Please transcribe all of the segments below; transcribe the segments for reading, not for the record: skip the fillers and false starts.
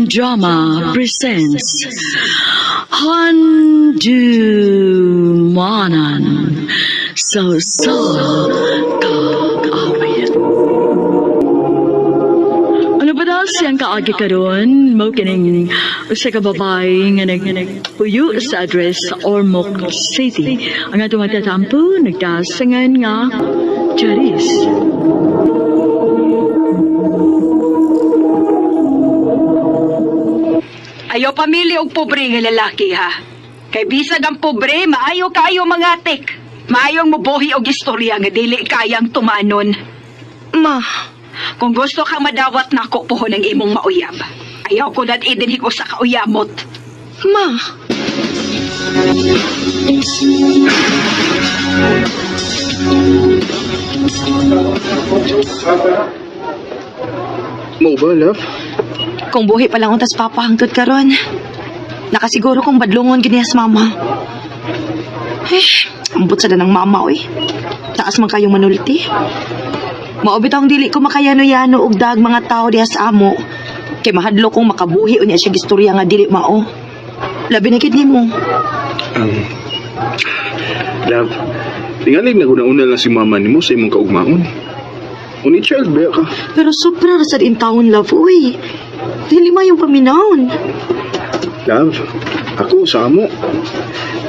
Drama presents Handumanan So So Kaawit. Ano ba daw siyang kaagi karon? Mo kining usa ka babae nga nagpuyo sa address sa Ormoc City. Ang atong matatampo nagdasangan nga Charis. Ayaw pamili og pobre nga lalaki ha. Kay bisag ang pobre, maayo kaayo mangatik. Maayong mubuhi og istorya nga dili kayang tumanon. Ma, Kung gusto kang madawat nako pohon ang imong mauyab. Ayaw ko dat idinhig usa ka uyamot. ma. Mo ba, love? Kung buhi pa lang untas papa hangtod karon. Nakasiguro kong badlongon gid niya sa mama. Eh, ambot sa danang mama oy. Taas man kayong manulti. Mao bitaw ang dili ko makayano-yano og dag mga tao diha sa amo. Kay mahadlok kong makabuhi unya siya gistorya nga dili mao. Labi na gid nimo. Love, tingalig na una lang si mama nimo sa imong kaugmaon. Uni child ba ka? Pero sobra ra sad in town love uy. Dili man yung paminawon. Love, ako sa amo.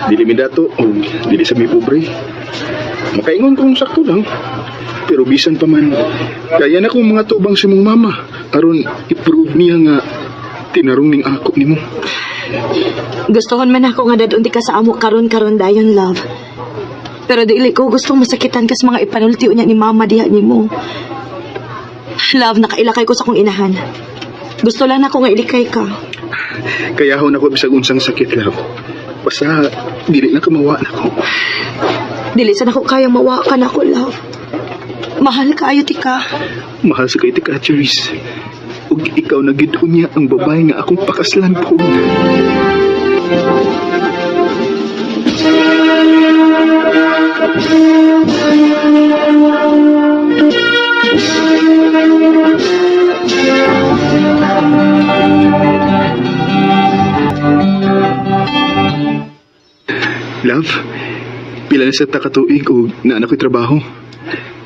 Dili mi dato o dili sa mi pobre. Makaingon kong sakto lang. Pero bisan pa man, kaya na kong mga tubang si mong mama. Aron i-prove niya nga tinarong ning ako nimo. Gustohon man ako nga dadunti ka sa amo karon-karon dayon, love. Pero dili ko gustong masakitan kas mga ipanulti unya ni mama diha nimo. Love, nakailakay ko sa akong inahan. Gusto lang nako nga ilikay ka. Kaya ho nako bisag unsang sakit, love. Basta dili na kamawa nako. Dili sa nako kayang mawa ka nako, love. Mahal kaayo ti ka. Mahal sa kay tika, Cherise. Ug ikaw na gid unya ang babae nga akong pakaslan po. Love, pila na sa takatuig o naana ko'y trabaho.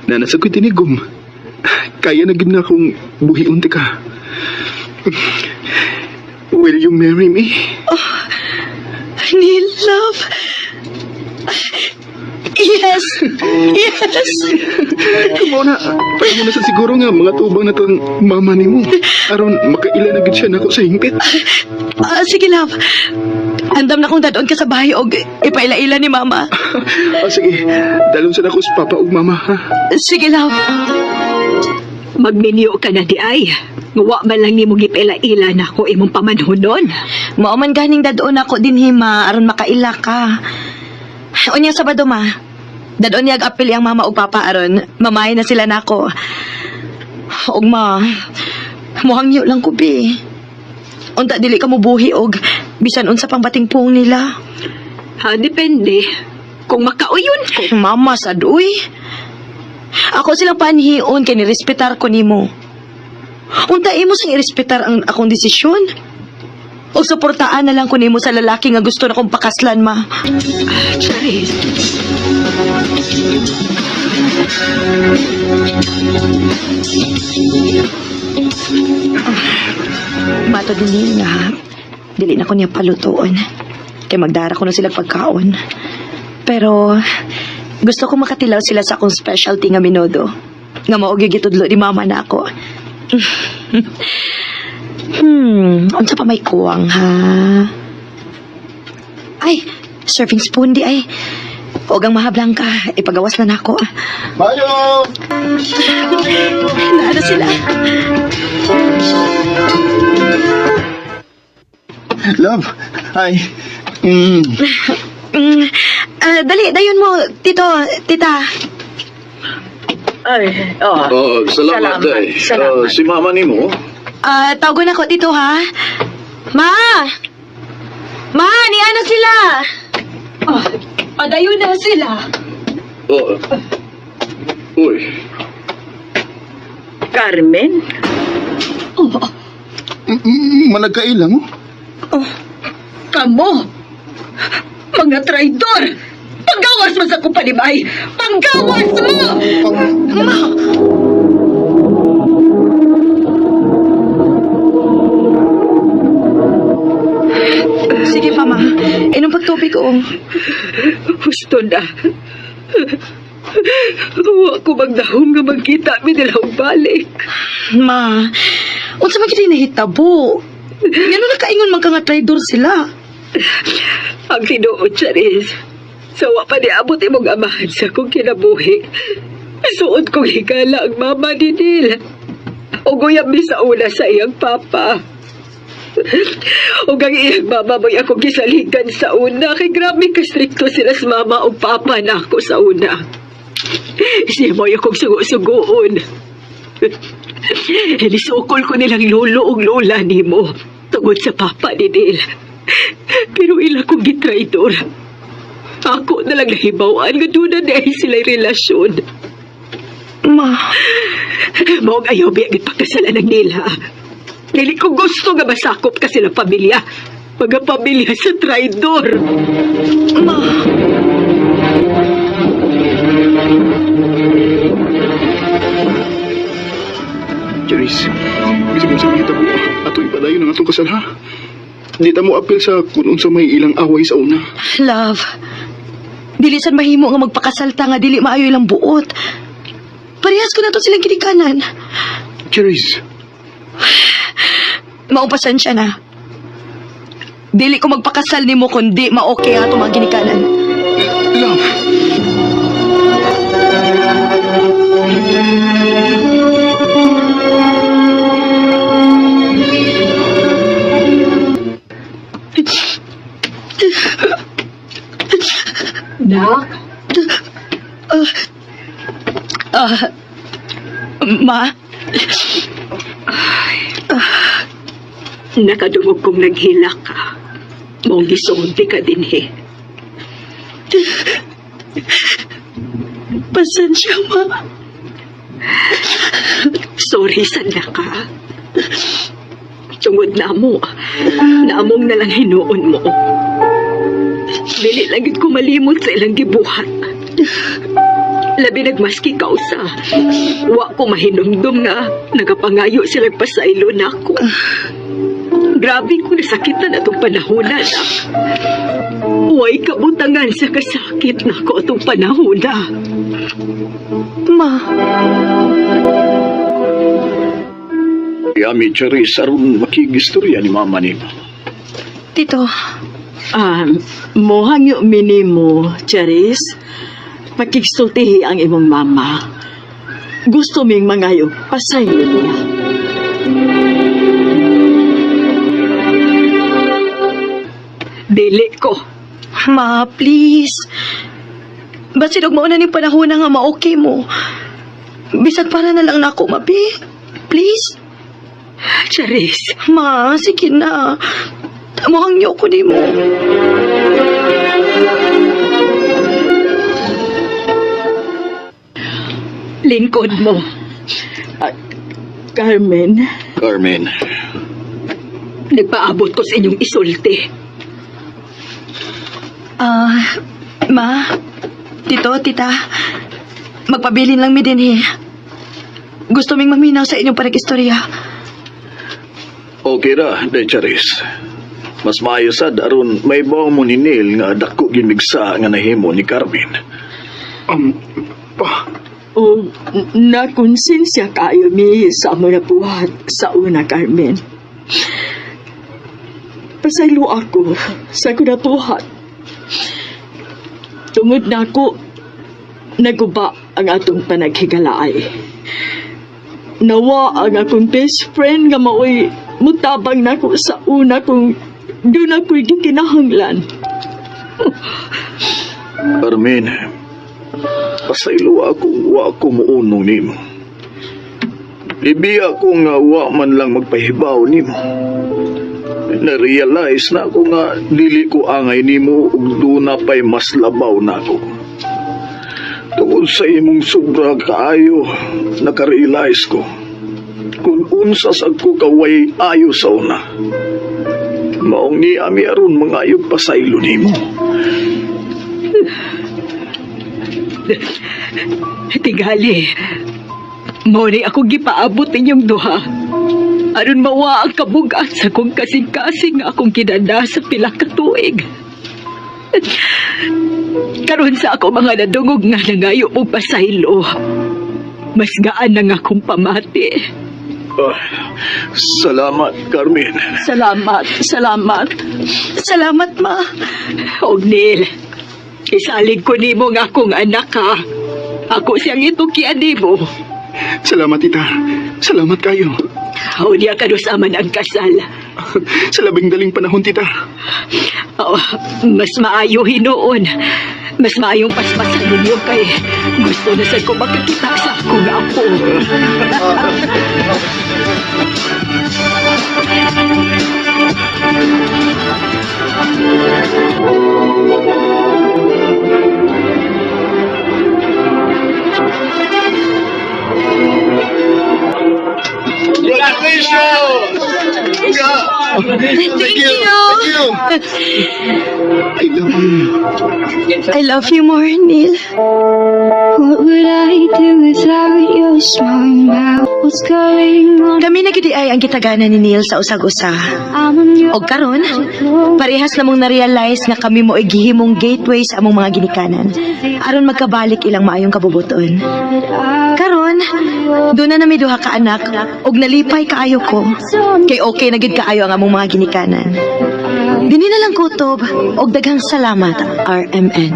Naana sa ko'y tinigom. Kaya na gid na akong buhion ti ka. Will you marry me? Neil, love. Yes! Yes! Kamo na, paano na sa siguro nga mga tubang na tong mama nimo. Aron makaila na gid siya nako sa hingpit. Ah, sige, love. Andam na kong dadon ka sa bahay og ipaila-ila ni mama. Ah, sige, dalon sa nako sa papa ug mama ha. Sige, love. Magminyo ka na di ay. Nguwa man lang nimo gipaila-ila nako imong pamanhunon. Mao man ganing dadon ako din hima aron makaila ka. Unya Sabado ma. Dadon niya apil ang mama ug papa aron mamay na sila nako. Og ma, muhangyo lang ko bi. Unta dili ka mobuhi og bisan unsa pang batingpong nila. Ha, depende. Kung makauyon ko. Mama sad uy. Ako silang panhion kay nirespetar ko nimo. Unta imo sang irespetar ang akong desisyon. O suportaan na lang ko nimo sa lalaki nga gusto na kong pakaslan ma. Ah, Charis. Mato din nga dili na ko niya palutoon. Kay magdara ko na sila pagkaon. Pero gusto ko makatilaw sila sa akong specialty nga minodo. Nga mao gyud gitudlo ni mama na ako. Unsa pa may kuwang ha? Ay, serving spoon di ay. Huwag ang mahablang ka, ipagawas na nako. Mayo! Naano sila? Love, hi. Dali, dayon mo, tito, tita. Ay, oh. Oh, salamat, Salamat, day. salamat. Ah, si mama nimo? Ah, tawagan ako dito ha. Ma! Ma, niya na sila. Oh, padayon na sila. Oh. Uy, Carmen? Oh, Malagkailang, oh. Oh, Kamo! Mga traidor! Panggawas mo sa kumpanibay! Panggawas mo! Ma! Sige pa, ma. Inom pagtubig ko. Husto na. Wa ko magdahom nga magkita mi nila og balik. Ma, unsa man gyud nahitabo? Ngano nakaingon man ka nga traidor sila? Ang tinuod, Charis. Sa wa pa niabot imong amahan sa kong kinabuhi. Suod kong higala ang mama ni Neil. Ug uyab mi sa una sa iyang papa. Ug ang iyang mama mo'y akong gisaligan sa una. Kay grabe ka strikto sila sa mama ug papa na ako sa una. Siya mo'y akong sugo-sugoon. Nisukol ko nilang lolo ug lola nimo tungod sa papa ni Neil. Pero ila kong gitraidor. Ako na lang nahibawan nga doon na dahil sila'y relasyon. Ma, Maong ayaw biya gipakasalan ng nila. Dili ko gusto nga masakop ka sila pamilya. Mga pamilya sa traidor. ma. Charis, bisag unsa may hitabo, ato ipadayon ang atong kasal, ha? Di ta mo apil sa kung unsa may ilang away sa una. Love, dili sad mahimo nga magpakasal ta nga dili maayo ilang buot. Parehas ko na to silang ginikanan. Charis, Maupasan siya na. Dili ko magpakasal nimo kundi ma-okay ato mga ginikanan. Love. Nak, Ah, ma, nakadungog kong naghilak ka. Maong gisulti ka din eh. pasensya ma. Sorry sa ka. Tungod na mo, naamong na lang hinuon mo. Dili lang gid ko malimot sa ilang gibuhat. Labi nagmaski kausa. Wa ko mahinumdum nga nagapangayo sila pasaylo nako. Grabe ko nasakitan atong panahona na. Way kabutangan sa kasakit nako atong panahona. Ma, Yami, Charis, aron makigistorya ni mama nimo. Tito, Mohangyo minimo, Charis. Pakigsultihi ang imong mama. Gusto ming mangayo, pasaylo niya. Dili ko. Ma, please. Basin og mauna ning panahon na nga ma-okay mo. Bisag para na lang nako, mabi. Please. Charis. Ma, sige na. Muhangyo ko nimo. Lingkod mo. Carmen, Carmen, Nagpaabot ko sa inyong isulti. Ah, ma, tito, tita, magpabilin lang mi din eh. Gusto ming maminaw sa inyong parag-istorya. okay ra, day Charis. Mas maayo sad aron may mo ni Neil nga dako ginmigsa nga nahimo ni Carmen. Pa, o nakonsensya kayo mi sa amo na buhat sa una, Carmen. Pasaylo ako sa kunabuhat. Tungod na ako, naguba ang atong panaghigalaay. Nawa ang akong best friend nga maoy mutabang nako sa una kung doon ako'y gikinahanglan. Carmen, pasaylo akong wa ko muunong nimo. Libi ako nga wa man lang magpahibaw nimo. Na-realize na ako nga dili ko angay nimo ug duna pa'y mas labaw na ako. Tungod sa imong sobra kaayo, nakarealize ko. Kung unsa sa ko kaway ayo sa una. Maong ni ami aron mangayog pasaylo nimo. Tingali, mao ni ako gipaabot ninyong duha. Aron mawa ang kabugat sa kong kasing-kasing nga akong kinanda sa pila ka tuig. Karon sa ako mga nadungog nga nangayo og pasaylo. Mas gaan na nga akong pamati. Ah, salamat, Carmen. Salamat, salamat. Salamat, ma. Og Neil, isalig ko nimo nga akong anak ha. Ako siyang itukian nimo. Salamat, tita. Salamat kayo. Unya kanusaman ang kasal. Sa labing daling panahon, tita. Oh, mas maayo hinuon. Mas maayong paspasan ninyo kay gusto na sad ko makakita sa akong apo. Thank you. I love you. I love you more, Neil. What would I do without your smart mouth? What's going on? Kami na gid ay ang gitagana ni Neil sa usag-usa. I'm on your Og karon, parehas namong na-realize nga kami mo gihimong gateway sa among mga ginikanan aron magkabalik ilang maayong kabubuton. but I Karon, doon na nami duha ka anak og nalipay kaayo ko. Kay okay na gid kaayo ang among mga ginikanan. Dini na lang kutob og daghang salamat, RMN.